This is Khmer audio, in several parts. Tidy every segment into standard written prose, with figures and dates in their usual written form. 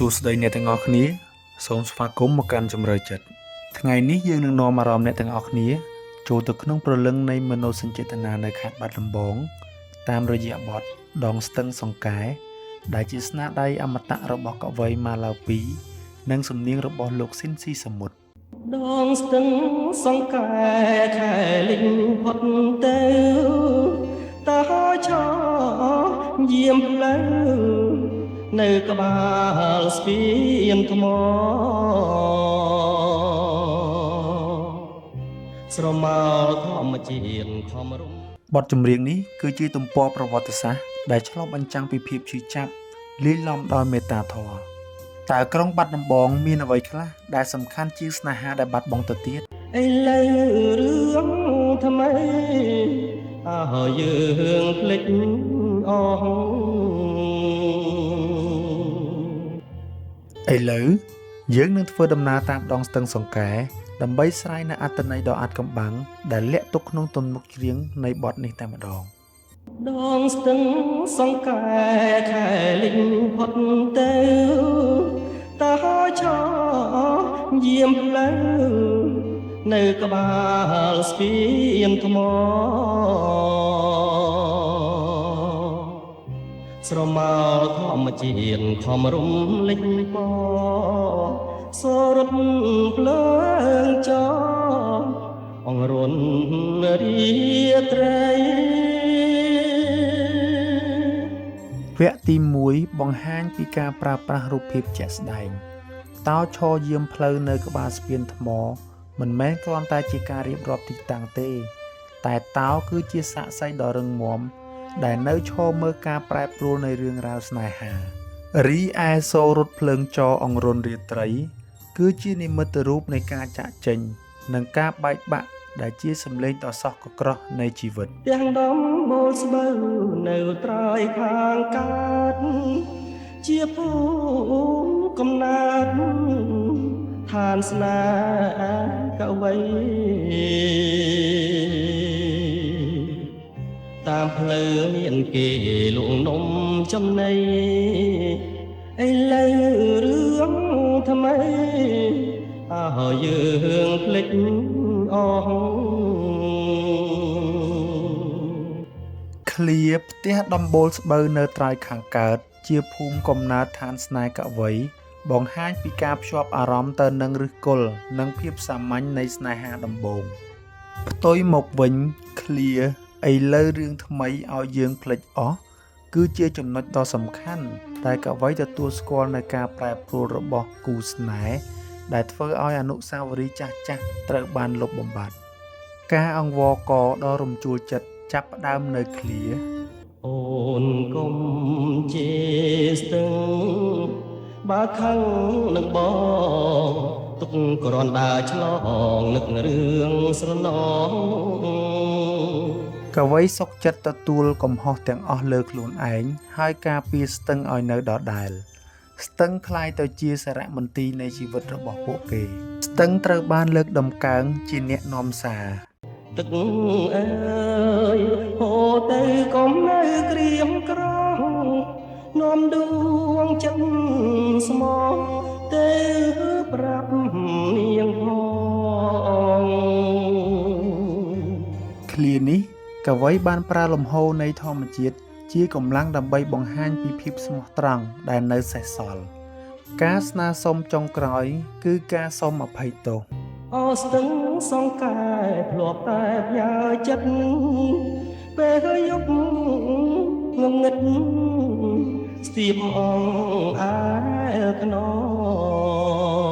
ួស្តីអ្នកទាំងអស់គ្នាសូមស្វាគមន៍មកកាន់ជំរឿចិត្តថ្ងៃនេះយើងនឹងនាំអារម្មណ៍អ្នកទាំងអស់គ្នាចូលទៅក្នុងព្រលឹងនៃមនោសញ្ចេតនានៅខេត្តបាត់ដំបងតាមរយៈបទដងស្ទឹងសង្កែដែលជាស្នាដៃអមតៈរបស់កវីម៉ាឡាពីនិងសំនៀងរបស់លោកស៊ីនស៊ីសាមុត ដងស្ទឹងសង្កែខែលិចផុតទៅតើឆោយាមផ្លូវនៅក្បាលស្ពានថ្មស្រមោលធម្មជាតិធម្មរម្យ បទចម្រៀងនេះគឺជាទំព័រប្រវត្តិសាស្ត្រដែលឆ្លុះបញ្ចាំងពីភាពឈឺចាប់លាយឡំដោយមេត្តាធម៌តើក្រុងបាត់ដំបងមានអ្វីខ្លះដែលសំខាន់ជាងស្នេហាដែលបាត់បង់ទៅទៀត ឥឡូវរឿងថ្មីអើយើងភ្លេចអស់ ឥឡូវយើងនឹងធ្វើដំណើរតាមដងស្ទឹងសង្កែដើម្បីស្រាយនូវអត្ថន័យដ៏អាថ៌កំបាំងដែលលាក់ទុកក្នុងទំនុកច្រៀងនៃបទនេះតែម្ដង ដងស្ទឹងសង្កែខែលិចផុតទៅតើឆោយាមផ្លូវនៅក្បាលស្ពានថ្មស្រមោលធម្មជាតិខំរំលេចពសរត់ភ្លើងចោអង្រុនរាត្រី វគ្គទី1បង្ហាញពីការប្រើប្រាស់រូបភាពជាក់ស្ដែងតោឈរយាមផ្លូវនៅក្បាលស្ពានថ្មមិនមែនគ្រាន់តែជាការរៀបរាប់ទីតាំងទេ តែតោគឺជាសាក្សីដ៏រឹងមាំដែលនៅឈរមើលការប្រែប្រួលនៃរឿងរ៉ាវស្នេហារីឯសូរត់ភ្លើងចរអង្រុនរាត្រី គឺជានិមិត្តរូបនៃការចាក់ចេញ និងការបែកបាក់ដែលជាសម្លេងដ៏សោះកក្រោះនៃជីវិត ទាំងដំបូលស្បូវនៅត្រើយខាងកើតជាភូមិកំណើតឋានស្នេហ៍កវីតាមផ្លូវមានគេលួងនំចំណីឥឡូវរឿងថ្មីអើយើងភ្លេចអស់ ឃ្លាផ្ទះដំបូលស្បូវនៅត្រើយខាងកើត ជាភូមិកំណើតឋានស្នេហ៍កវី បង្ហាញពីការភ្ជាប់អារម្មណ៍ទៅនឹងឫសគល់និងភាពសាមញ្ញនៃស្នេហាដំបូងផ្ទុយមកវិញឃ្លាឥឡូវរឿងថ្មីឲ្យយើងភ្លេចអស់គឺជាចំណុចដ៏សំខាន់ដែលកវីទទួលស្គាល់នូវការប្រែប្រួលរបស់គូស្នេហ៍ដែលធ្វើឲ្យអនុស្សាវរីយ៍ចាស់ៗត្រូវបានលុបបំបាត់ការអង្វរករដ៏រំជួលចិត្តចាប់ផ្ដើមនៅឃ្លា អូនកុំជេរស្ទឹងបើខឹងនឹងបងទុកក្រនដើរឆ្លងនឹករឿងស្រណង កវីសុកចិត្តទទួលកំហុសទាំងអស់លើខ្លួនឯងហើយការពារស្ទឹងឲ្យនៅដដែល ស្ទឹងក្លាយទៅជាសារមន្ទីរនៃជីវិតរបស់ពួកគេ ស្ទឹងត្រូវបានលើកតម្កើងជាអ្នកនាំសារ ទឹកអើយហូរទៅកុំនៅក្រៀមក្រងនាំដួងចិត្តស្មោះទៅប្រាប់នាងផង ឃ្លានេះកវីបានប្រើលំហូរនៃធម្មជាតិជាកម្លាំងដើម្បីបង្ហាញពីភាពស្មោះត្រង់ដែលនៅសេសសល់ការស្នើសុំចុងក្រោយ គឺការសុំអភ័យទោស អោស្ទឹងសង្កែធ្លាប់តែផ្ញើចិត្តពេលយប់ងងឹតស្ទាបអងអែលខ្នង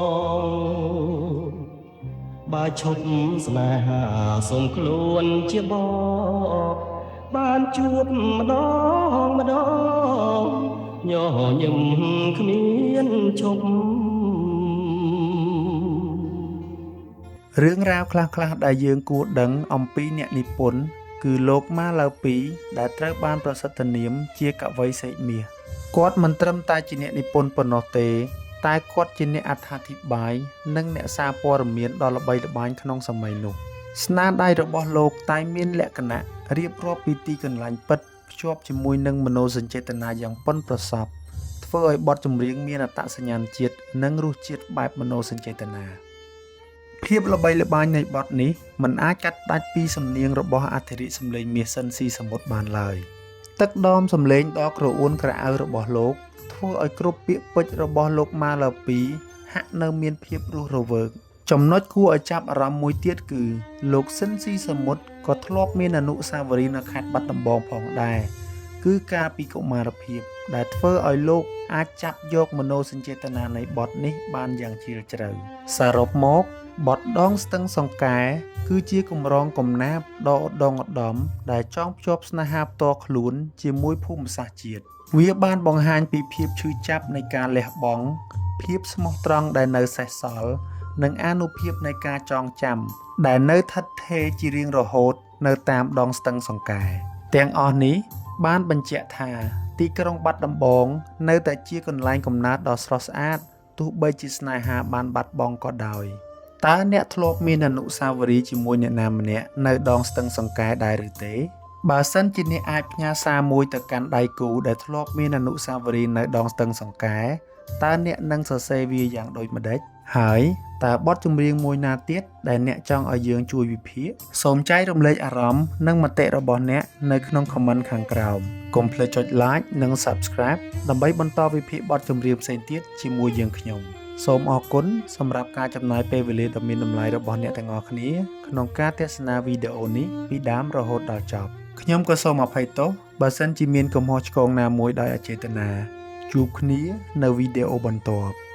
បើឈប់ស្នេហាសុំខ្លួនជាបងបានជួបម្ដងម្ដងញញឹមគ្មានឈប់ រឿងរ៉ាវខ្លះៗដែលយើងគួរដឹងអំពីអ្នកនិពន្ធគឺលោកម៉ាឡៅពីដែលត្រូវបានប្រសិទ្ធនាមជាកវីសេកមាសគាត់មិនត្រឹមតែជាអ្នកនិពន្ធប៉ុណ្ណោះទេ តែគាត់ជាអ្នកអត្ថាធិប្បាយនិងអ្នកសារព័ត៌មានដ៏ល្បីល្បាញក្នុងសម័យនោះ ស្នាដៃរបស់លោកតែងមានលក្ខណៈរៀបរាប់ពីទីកន្លែងពិតភ្ជាប់ជាមួយនឹងមនោសញ្ចេតនាយ៉ាងប៉ិនប្រសប់ ធ្វើឲ្យបទចម្រៀងមានអត្តសញ្ញាណជាតិនិងរសជាតិបែបមនោសញ្ចេតនាភាពល្បីល្បាញនៃបទនេះមិនអាចកាត់ផ្តាច់ពីសំនៀងរបស់អធិរាជសំឡេងមាសស៊ិនស៊ីសាមុតបានឡើយទឹកដមសំឡេងដ៏ក្រអួនក្រអៅរបស់លោកធ្វើឲ្យគ្រប់ពាក្យពេចន៍របស់លោកម៉ាឡាពីហាក់នៅមានភាពរស់រវើកចំណុចគួរឲ្យចាប់អារម្មណ៍មួយទៀតគឺលោកស៊ិនស៊ីសាមុតក៏ធ្លាប់មានអនុស្សាវរីយ៍នៅខេត្តបាត់ដំបងផងដែរគឺកាលពីកុមារភាពដែលធ្វើឲ្យលោកអាចចាប់យកមនោសញ្ចេតនានៃបទនេះបានយ៉ាងជ្រាលជ្រៅសរុបមកបទដងស្ទឹងសង្កែគឺជាកម្រងកំណាព្យដ៏ឧត្តមឧត្តមដែលចង់ភ្ជាប់ស្នេហាផ្ទាល់ខ្លួនជាមួយភូមិសាស្ត្រជាតិវាបានបង្ហាញពីភាពឈឺចាប់នៃការលះបង់ភាពស្មោះត្រង់ដែលនៅសេសសល់និងអានុភាពនៃការចងចាំដែលនៅឋិតថេរជារៀងរហូតនៅតាមដងស្ទឹងសង្កែទាំងអស់នេះបានបញ្ជាក់ថាទីក្រុងបាត់ដំបងនៅតែជាកន្លែងកំណើតដ៏ស្រស់ស្អាតទោះបីជាស្នេហាបានបាត់បង់ក៏ដោយតើអ្នកធ្លាប់មានអនុស្សាវរីយ៍ជាមួយអ្នកណាម្នាក់នៅដងស្ទឹងសង្កែដែរឬទេបើសិនជាអ្នកអាចផ្ញើសារមួយទៅកាន់ដៃគូដែលធ្លាប់មានអនុស្សាវរីយ៍នៅដងស្ទឹងសង្កែតើអ្នកនឹងសរសេរវាយ៉ាងដូចម្តេចហើយតើបទចម្រៀងមួយណាទៀតដែលអ្នកចង់ឲ្យយើងជួយវិភាគសូមចែករំលែកអារម្មណ៍និងមតិរបស់អ្នកនៅក្នុង comment ខាងក្រោមកុំភ្លេចចុច like និង Subscribe ដើម្បីបន្តវិភាគបទចម្រៀងផ្សេងទៀតជាមួយយើងខ្ញុំសូមអរគុណសម្រាប់ការចំណាយពេលវេលាដ៏មានតម្លៃរបស់អ្នកទាំងអស់គ្នាក្នុងការទស្សនាវីដេអូនេះពីដើមរហូតដល់ចប់ខ្ញុំក៏សូមអភ័យទោសបើសិនជាមានកំហុសឆ្គងណាមួយដោយអចេតនាជួបគ្នានៅវីដេអូបន្ទាប់។